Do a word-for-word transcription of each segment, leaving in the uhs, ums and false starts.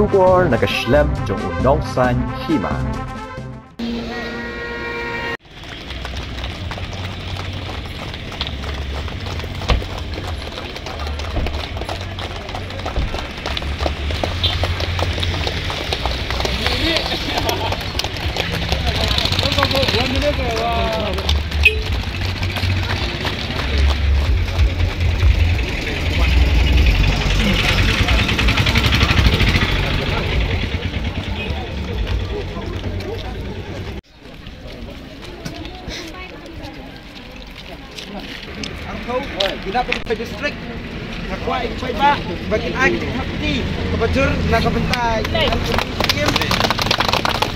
Khubor na ka shlem jong u nongsan hima. Arphew, ki dap ka District. Nga kwah ïa ki paidbah ba kin ai ka jinghap kti kaba jur na ka bynta ïa ka mynsiem.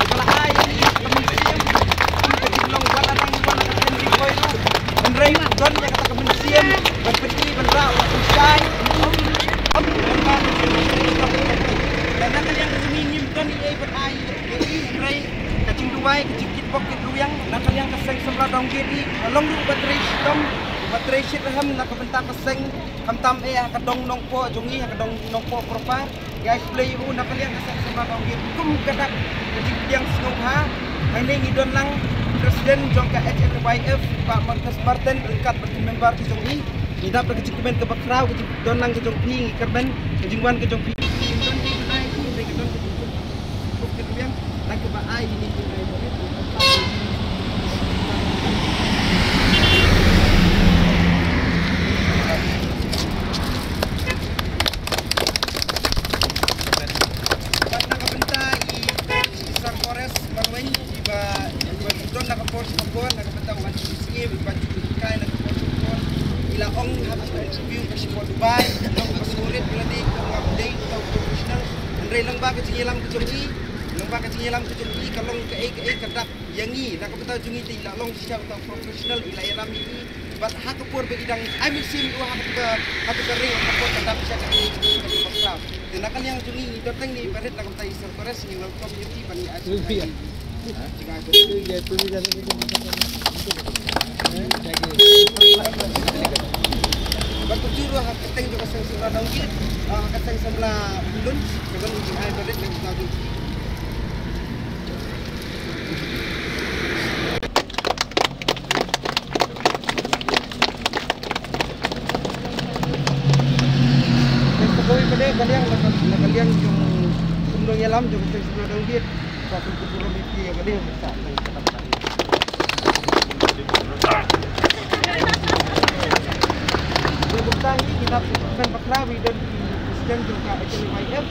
Ba la ai ïa ka mynsiem ka jinglong ba la dang ba la ka mynsiem ri khoi ruh. Hynrei don ïa kata ka mynsiem ban pyni ban rah ïa ka shai. Ym ym ban ba ka mynsiem. Dan na ka liang ka jong ngi ngim don ei ei ban ai ïa i, hynrei ka jingduwai ka jingkit bok kit rwiang na ka liang ka seng samla dong kit i, ka long ruh uba trei shitom, uba trei shitrhem na ka bynta ka seng, khamtam eh ha ka dong Nongpoh jong i, ha ka dong Nongpoh proper. Ngi ai khublei ruh na ka liang ka seng samla dong kit kum ka dak ka jingpdiang sngewbha. Hangne ngi don lang President jong ka H N Y F, Bah Marcus Martin, ryngkat bad ki member ki jong i. Ngi dap da ka jingkmen kaba khraw, ka jingdon lang ka jong phi, ngi kyrmen ka jingwan ka jong phi. Ngi don ki bnai ki, ngi don ki bnai ki, ngi don ki bnai ki, ngi don ki bnai ki. Bad na ka bynta i Sir Forest Marwein, iba, iba don na ka por sha ka por, na ka bynta u N P C A, iba ju hikai na ka por sha ka por. I la ong ha ka interview ka shipor Dubai, long ka sngewrit ïa lade, ka long ka dei uta u professional. Hynrei lyngba ka jingïalam ka jong i, lyngba ka jingïalam ka jong i, ka long kaei kaei ka dak ïa ngi, na ka bynta jong ngi te i la long shisha uta u professional, i la ïalam ïa i. Bad ha ka por ba i dang ai mynsiem ïa u ha ka, ha ka ring, ha ka por ka dap shisha ka ring, ka ring bakla. Te na ka liang jong ngi, ngi don tang ngi ba rit na ka bynta i Sir Forest, ngi welcome ïa phi ban ngi ai. Bad kumjuh ruh ha ka kyrteng jong ka seng samla Dawnggiit, ha ka seng samla Lun, ka don ngi ai ba rit na ka bynta jong phi. Ka kawei pat de ka liang, na ka liang jong u nongïalam jong ka seng samla Dawnggiit. Sa tu ku burom ïa ki ïa ka dei sa. Ku burom ïa ki na ku kan bakla wi don ki president jong ka H N Y F.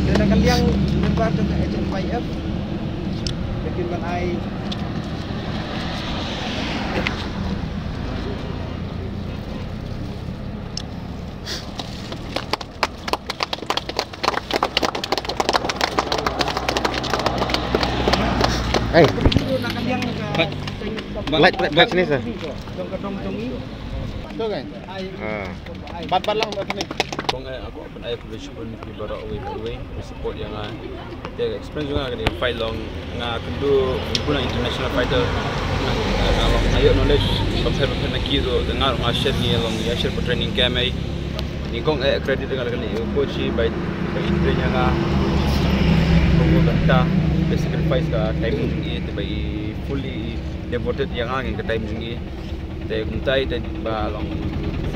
Te na ka liang member jong ka H N Y F, ka kin ban ai. Hey. Light, light, light sini, sir. Ah. Bat, bat lang, bat sini. Kong, eh, aku open eye, aku shibun ki baroh uwei pa uwei, ki support ïa nga. Te experience jong nga kane fight long nga kynduh bun international fighter. Nga, nga long nga ïoh knowledge bad pher bad pher na ki ruh, te nga ruh nga share ngi long, ïa share pa training camp ei. Ngi kong eh credit nga la kane ïa u coach i bai, bai train ïa nga. Kong ba ta, bai sacrifice ka time jong i, te bai fully devoted ïa nga, ngi ka time jong i. Te kumta i te ba long,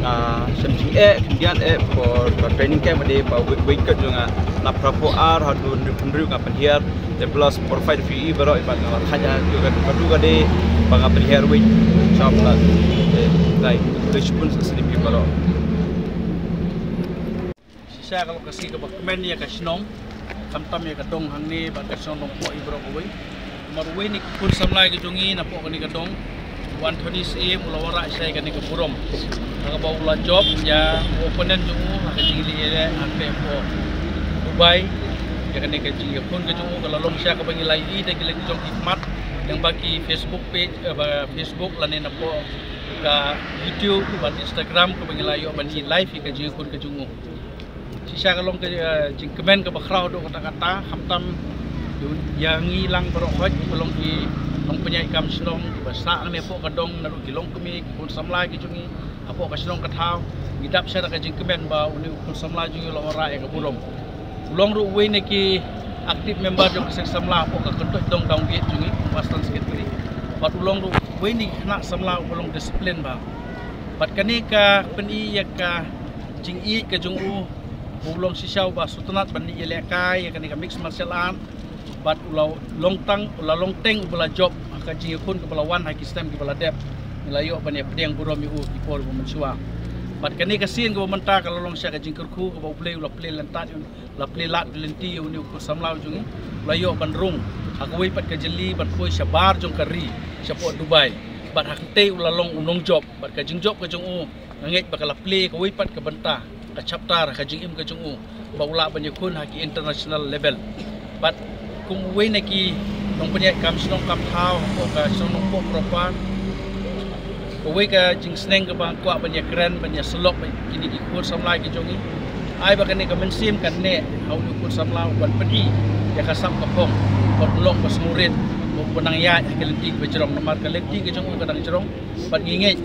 ah, shem jingeh, khyndiat eh, for, for training camp de ba wei, wei ka jong nga, na phra phew ar haduh hynriew phew hynriew nga pynhiar. Te plus for fight fi i baroh i ba nga la thait ha, tu ka, tu ka de ba nga pynhiar wei. Inshallah. Te dei, te shibun sa sini fi baroh. Shisha ka long ka sngi kaba kmen ïa ka shnong, khamtam ïa ka dong hangne bad ka shnong Nongpoh i baroh kawei. Namar uwei na ki khun samla ki jong ngi napoh kane ka dong, u Anthony Syiem u la wanrah shai kane ka burom. Ha kaba u la jop ïa u opponent jong u ha ka jingïaleh hangtei hapoh Dubai. Ïa kane ka jingïakhun ka jong u ka la long shisha kaba ngi la ïohi da ki la ki jong ki khmat. Lyngba ki Facebook page, eh, ba Facebook lane napoh ka YouTube bad Instagram kaba ngi la ïoh ban ïohi live ïa ka jingïakhun ka jong u. Shisha ka long ka, eh, jingkmen kaba khraw haduh katta katta, khamtam ïa ngi lang baroh hoi, ba long ki nongpynïaid kam shnong, ba sah ne hapoh ka dong, naduh ki longkmie, ki khun samla ki jong ngi hapoh ka shnong ka thaw. Ngi dap sha da ka jingkmen ba une u khun samla jong ngi u la wanrah ïa ka burom. U long ruh uwei na ki active member jong ka seng samla hapoh ka kyntoit dong downbeat jong ngi, u assistant secretary. Bad u long ruh uwei na ki khynnah samla uba long discipline bha. Bad kane ka pyni ïa ka jingïeit ka jong u, u long shisha uba sngewtynnat ban ïalehkai ïa kane ka mixed martial art. Bad u la long tang, u la long teng uba la jop ha ka jingïakhun kaba la wan ha ki snem kiba la dep. Ngi la ïoh ban ïa pdiang burom ïa u ki por ba mynshuwa. Bad kane ka sien kaba mynta ka la long sha ka jingkyrkhu kaba U Blei u la plie lynti, la plie lad lynti ïa une u khun samla jong ngi. U la ïoh ban rung ha kawei pat ka jylli ban poi shabar jong ka ri, shapoh Dubai. Bad ha kane u la long u nongjop, bad ka jingjop ka jong u nga ngeit ba ka la plie kawei pat ka bynta, ka chapter ha ka jingim ka jong u, ba u lah ban ïakhun ha ki international level. Bad kum uwei na ki nongpynïaid kam shnong kam thaw hapoh ka shnong Nongpoh proper, kawei ka jingsneng kaba nga kwah ban ïakren, ban ïasyllok bad kine ki khun samla ki jong ngi, ai ba kane ka mynsiem kan neh ha une u khun samla u ban pyni ïa ka sap ka phong, ban long ba sngewrit, ba nang ïaid ha ka lynti kaba jrong, namar ka lynti ka jong u ka dang jrong. Bad ngi ngeit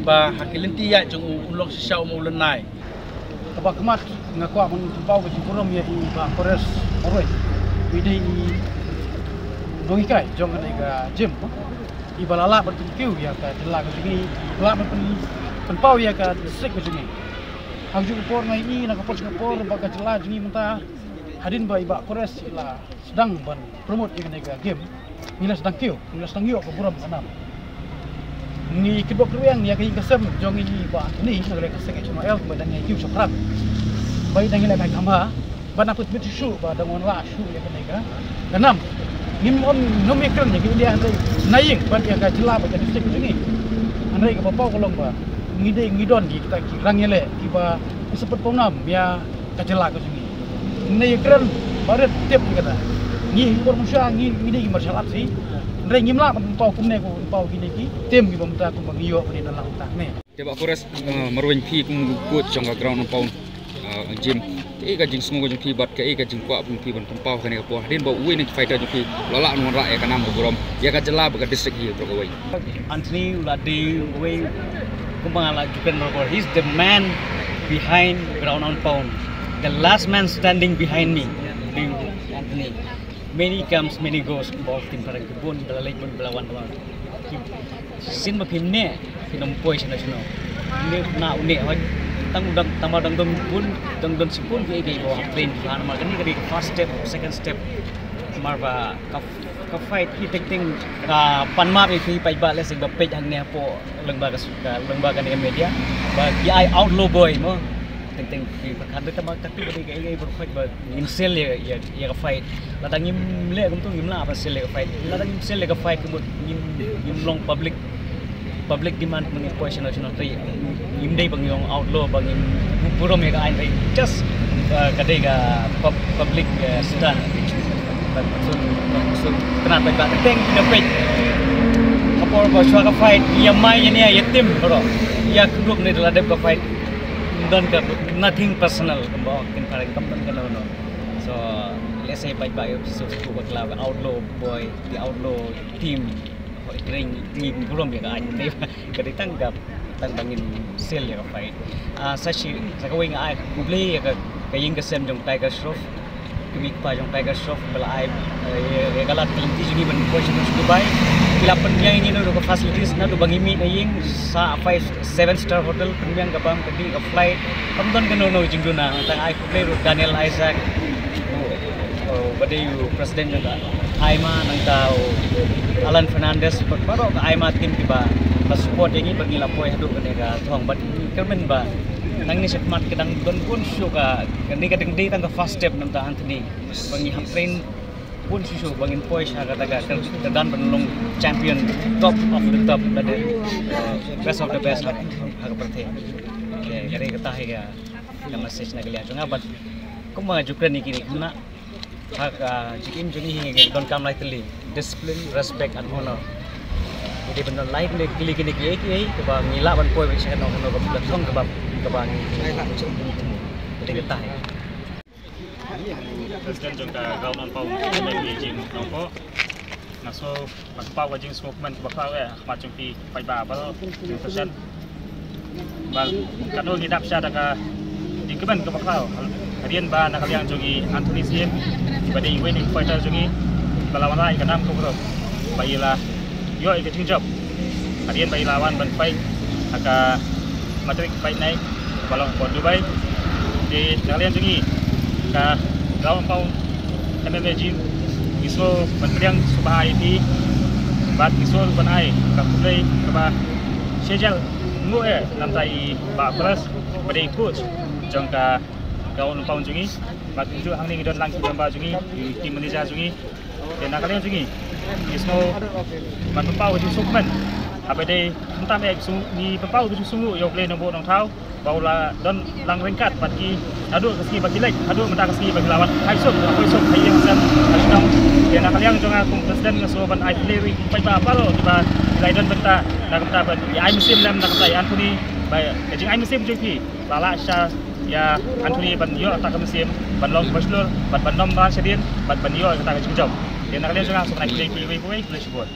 ba ha ka lynti ïaid jong u, un long shisha u ma u lynnai. Kaba khmat nga kwah ban pynpaw ka jingburom ïa i Bah Kores Marwein. I dei i nonghikai jong kane ka gym, i ba la lah ban pynkiew ïa ka jylla ka jong ngi, la lah ban pyn-, pynpaw ïa ka district ka jong ngi. Ha kajuh ka por nga ïohi na ka por sha ka por ba ka jylla jong ngi mynta, hadien ba i Bah Kores i la sdang ban promote ïa kane ka game, ngi la sdang kiew, ngi la sdang ïoh ka burom ka nam. Ngi kitbok rwiang ïa ka ïing ka sem jong ngi, i Bah Anthony, na ka liang ka seng H M L, ba dang ïa kiew shaphrang, ba i dang ïa lehkai kham bha, ba na put mit shuh ba dang wanrah shuh ïa kane ka nam. Ngim ong ngim ïakren ïa ka India hynrei na ïing bad ïa ka jylla bad ka district jong ngi. Hynrei kaba paw ka long ba ngi dei, ngi don kita ki rang ïaleh kiba, ki support pawnam ïa ka jylla ka jong ngi. Ngi ïakren ba rit tip ïa kata. Ngi hi bor Musa, ngi, ngi dei ki martial arts hi. Hynrei ngim lah ban pynpaw kumne, ko pynpaw kine ki team kiba mynta kumba ngi ïoh ban ïa don lang mynta ne. Te Bah Kores, eh, Marwein, phi kum u coach jong ka ground and pound, eh, gym, kaei ka jingsngew ka jong phi bad kaei ka jingkwah jong phi ban pynpaw kane ka por hadien ba uwei na ki fighter jong phi u la lah ban wanrah ïa ka nam ka burom ïa ka jylla bad ka district hi baroh kawei? Anthony u la dei uwei, kumba nga la ju kren bor, he's the man behind ground and pound. The last man standing behind me, dei Anthony. Many comes, many goes, kumba u ktien phareng, ki bun ba la leit, bun ba la wan, ba la wan. Ki, shisien ba phim neh, phin ym poi shano shano. Une u neh, une hoi. Tang dang, tang ba dang don bun, dang don shibun kiei kiei ba hap train phi, namar kane ka dei ka first step, second step. Namar ba ka, ka fight hi teng teng, ka pan map ïa phi paidbah, lehse ba peit hangne hapoh lyngba ka, ka lyngba kane ka media, ba ki ai outlaw boy mo. Teng teng phi pyrkhat, tang ba katu ka dei kaei kaei ba fight ba ngin sell ïa, ïa, ïa ka fight. Lada ngim leh kumtu ngim lah ban sell ïa ka fight. Lada ngim sell ïa ka fight ka mut ngim, ngim long public, public demand ba ngin poi shano shano, hynrei ngim dei ba ngin long outlaw, ba ngin burom ïa ka aiñ, hynrei just, uh, ka dei ka pub-, public, uh, stunt. Ba shu, ba shu tnat ba ka teng ki da peit. Ka por ba shuwa ka fight, ïa mai ïa ne ïa tim baroh. Ïa kyndup ne da la dep ka fight. Don ka nothing personal, kumba ong ktien phareng, kam don kano kano. So, lehse paidbah ïoh shu shu bakla ka outlaw boy, the outlaw team. Hooid, hynrei ngi burom ïa ka aiñ, ka dei tang ka, tang ba ngin sell ïa ka fight. Ah, sa shi, sa kawei nga ai khublei ïa ka, ka ïing ka sem jong Tiger Shroff. Kmie kpa jong Tiger Shroff ba la ai, eh, ïa ka lad ka lynti jong ngi ban poi sha Dubai. Ki la pynbiang ïa ngi naduh ka facilities, naduh ba ngi mih na ïing, sah five, seven star hotel, pynbiang ka bam, ka dih, ka flight. Kam don kano kano jingduna, tang ai khublei ruh Daniel Isaac, u, u ba dei u president jong ka AIMA, nangta u Alan Fernandez, bad baroh ka AIMA team kiba la support ïa ngi bad ngi la poi haduh kane ka thong, bad kyrmen ba nangne shakhmat ka dang don bun shuh ka, kane ka dang dei tang ka first step, nangta Anthony ba ngi hap train bun shuh shuh ba ngin poi sha kata ka, ka, ka kyrdan ban long champion, top of the top, ba dei, uh, best of the best ha, ha ka pyrthei. Ka dei kata hi ka, ka message na ka liang jong nga, bad kumba nga ju kren ïa kine ki khynnah, ha ka jingim jong ngi hi ngi donkam lai tylli: discipline, respect and honor. Ngi dei ban don lai tylli kine kiei kiei kaba ngi lah ban poi beit sha kano kano ka thong kaba, kaba ngi, ka dei kata hi. President jong ka Ground Pound M M A Gym Nongpoh. Nga sngew ban pynpaw ka jingsngewkmen kaba khraw eh ha khmat jong phi paidbah baroh jong ka shnong. Bad katno ngi dap sha da ka jingkmen kaba khraw hadien ba na ka liang jong i Anthony Syiem, iba dei iwei na ki fighter jong ngi, iba la wanrah ïa ka nam ka burom ba i la ïoh ïa ka jingjop hadien ba i la wan ban fight ha ka Matric Fight Night ba long hapoh Dubai. Te na ka liang jong ngi ka Ground Pound M M A Gym, ngi sngew ban pdiang sngewbha ïa phi bad ngi sngew ban ai ka khublei kaba shajal nguh eh na ka bynta i Bah Kholas ba dei coach jong ka Ground Pound jong ngi. Bad kumjuh hangne ngi don lang ki member jong ngi, ki manager jong ngi. Te na ka liang jong ngi, ngi sngew ban pynpaw ka jingsngewkmen. Haba dei mynta eh ngi pynpaw ka jingsngewnguh ïa U Blei Nongbuh Nongthaw ba u la don lang ryngkat bad ki naduh ka sngi ba ki leit haduh mynta ka sngi ba ki la wan hai suk ha poi suk ha ïing ha sem ha shnong. Te na ka liang jong nga kum president nga sngew ban ai khublei ïa ki paidbah baroh kiba ki la ïadon bynta na ka bynta ban ïa ai mynsiem lem na ka bynta i Anthony, ba ka jingai mynsiem jong phi la lah sha ïa Anthony ban ïoh kata ka mynsiem ban long bachelor bad ban nym ran shadien bad ban ïoh kata ka jingjop. Te na ka liang jong nga sngew ban ai khublei ïa phi uwei pa uwei, khublei shibun.